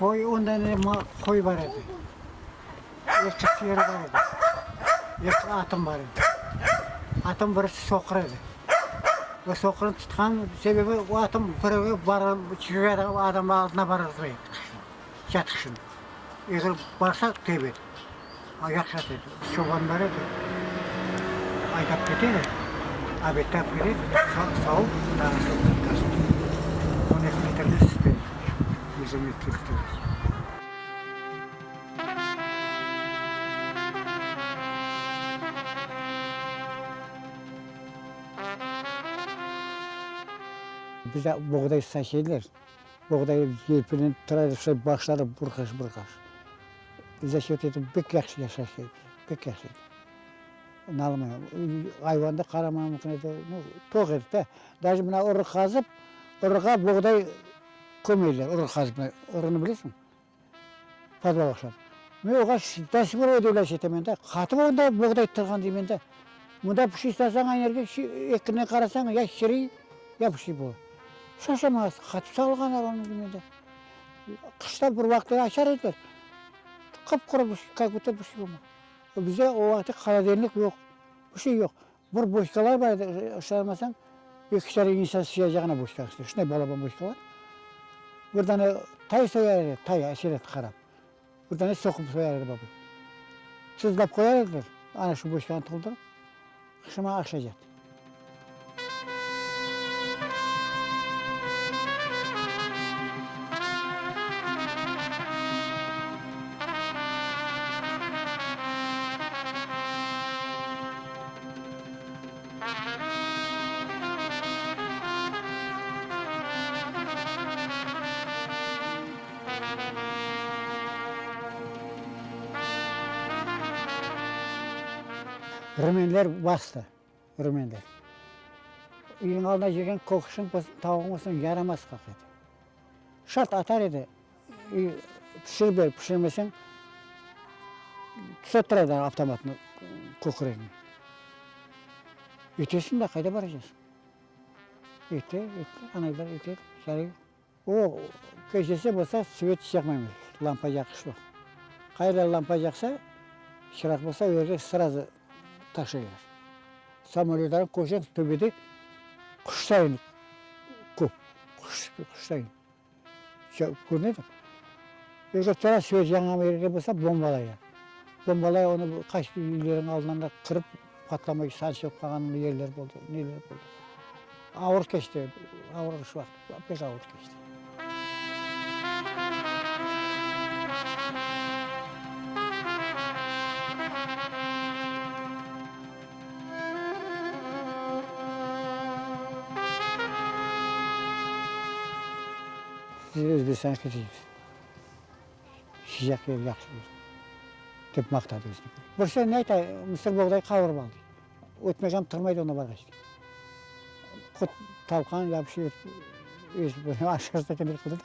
Qoy, ondan edi qoy bar edi. Eki sıyır bar edi. Eki atım bar edi. Atım birisi soqur edi. O soqurını tutqan sebebi o atım birevge barıp adam aldına barğızmay edi qışın, yatışın. Eger barsa tebe. Yahşı at edi. Çoban bar edi. Aydap kete edi. Obedde alıp kele edi. Savup, daa soñ taşıdı. 12 litrden süt berdi. 122 litr. Bizde boğday saç ediler. Boğday yelpilenip tura edi, şay başları burqaş-burqaş. Za счет etip bek yahşı yaşaş edik, bek yahşı edik. Nalımay, ayvandı qaramağa mümkün edi, nu, toq edik da. Daje mına urı qazıp, urığa boğday kömeyler, urı qazıp, urını bilesiñmi? Podvalğa oqşap. Men oğa do sih por udivlâyts etemen da, qatıp onda boğday turğan deymen da. Mında pişi istasañ aynı yerge ekine qarasañ ya şiriy, ya pişi bola. Şaşamaz, qatıp salğanlar onı deymen da. Qışta bir vaqıt açar ediler, qıp-quru bir şey, kak budto bir şey bolmay. Bizde o vaqıt holodilnik yoq, bir şey yoq. Bir boçkalar bar edi, ışanmasañ, ekişer insan sıyacağına boçka, şunday balaban boçkalar. Bir dane tay soyar edi, tay, aselet qarap. Bir dane soqum soyar edi babay. Tuzlap qoyar ediler, ana şu boçkanı toldurıp, qışıma aşaycaq. Rumenler bastı, rumenler. Üyniñ aldında yürgen köküşiñ bolsun, tavuğıñ bolsun, yaramaz qaq edi. Şart atar edi, pişirip ber, pişirmeseñ, tüsep tura edi avtomatnı köküregiñe. Etesiñ de, qayda baracaqsıñ? Ete, ete, anaylar ete, çare yoq. O, gecesi bolsa svet yaqmaymız, lampa yaqış yoq. Qayda lampa yaqsa, çıraq bolsa, o yerge srazu taşlaylar. Samolötlarnı körseñ, töpede quştayın köp, quş, quştayın. Körünedi. Eger tura svet yanğan yerge bolsa, bombalaylar. Bombalay, onı qaç üyleriñ aldından da qırıp, patlamay, sançılıp qalğan yerler boldı, neler boldı. Ağır keçti, ağır şu vaqıt, pek ağır keçti. Siz Özbekistanğa keteceksiz. Sıcaq yer, yahşı yer, dep maqtadı bizni. Bir sene ne aytay, mısır boğday qavurıp aldı. Ötmek am turmaydı onda barğaç. Qut talqan ya bir şey etip, aşırsa eken dep qıldı da.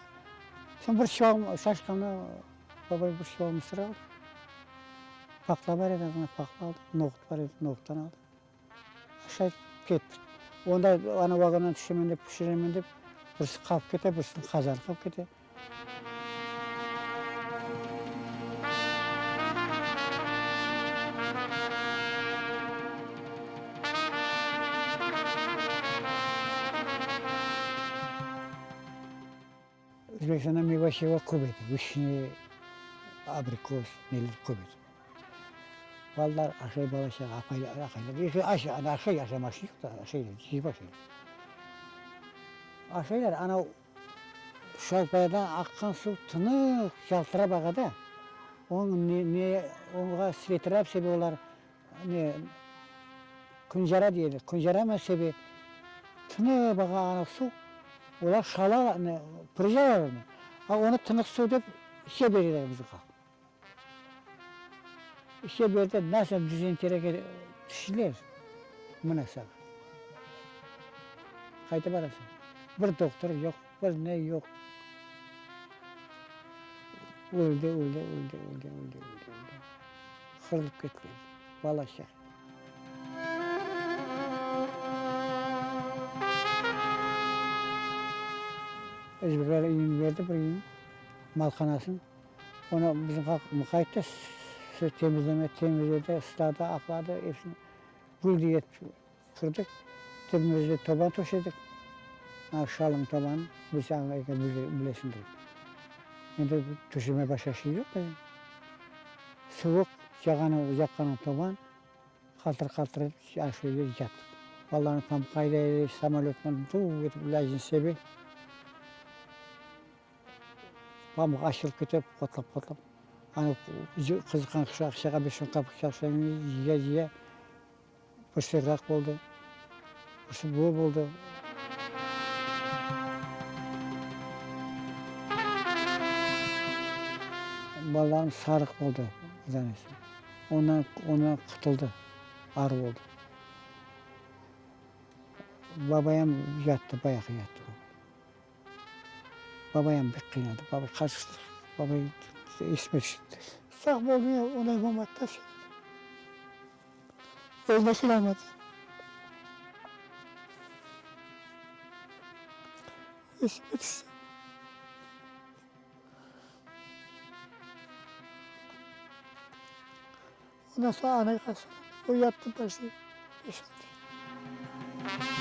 Soñ bir çuval şaşqanı babay bir çuval mısır aldı. Paqla bar edi, azğana paqla aldı, noğut bar edi, noğuttan aldı. Aşayt kettik. Onda ana vagondan tüşemen dep, pişiremen dep, birisi qalıp kete, birisiniñ qazanı qalıp kete. Özbekistanda meyva-şeva köp edi, vişne, abrikos, neler köp edi. Balalar aşay, bala-çağa, apaylar, aqaylar, aş, aşay, aşamaşı yoq da, aşaylar, cıyıp aşaylar. Aşaylar, ana şalpayadan aqqan suv tınıq, yaltırap ağa da, onıñ ne, ne, oña svetrap sebe olar, ne, künjara deyler, künjara mı sebe, tınıq ağa ana suv, olar şala, ne, pırjalar onı, a onı tınıq suv dep içe bereler bizim halq. İşte bu yerde nasıl dizenteriyege tüştiler, mına saña. Qayda barasıñ? Bir doktor yoq, bir ne yoq. Öldi, öldi, öldi, öldi, öldi, öldi, öldi. Qırılıp kettiler, bala-çağa. Özbekler üyüni berdi, bir üyüni. Malxanasın. Onı bizim halq muqayt da temizleme, temizledi, ısladı, aqladı, epsini gül etip qırdık. Tibimizde toban töşedik. Ana şalın tobanı, bilseñ eger bilesiñdir. Endi töşeme başqa şey yoq bizim. Suvuq, yağanı yaqqanıñ toban, qaltır-qaltır etip ana şöyle yattıq. Balalarnı pamıq ayday-ayday samolötnen duv etip ilâcını sebe. Pamuq açılıp kete, qotlap-qotlap. Ana qızıqqan qış aqşağa beş-on qapıq çalsa, cıya-cıya birisi ğaq boldı, birisi bu boldı. Balalarım sarıq boldı bir danesi. Ondan, ondan qutuldı, arı boldı. Babayam yattı, bayağı yattı. Babayam bek qıynaldı. Babay qarıştı. Babay esime tüşti. Sağ boldı, onay bolmadı da. Özü de kelâlmadı. Esime tüşti. Ondan soñ anay qalsın. O yattı başta, beş-altı yıl.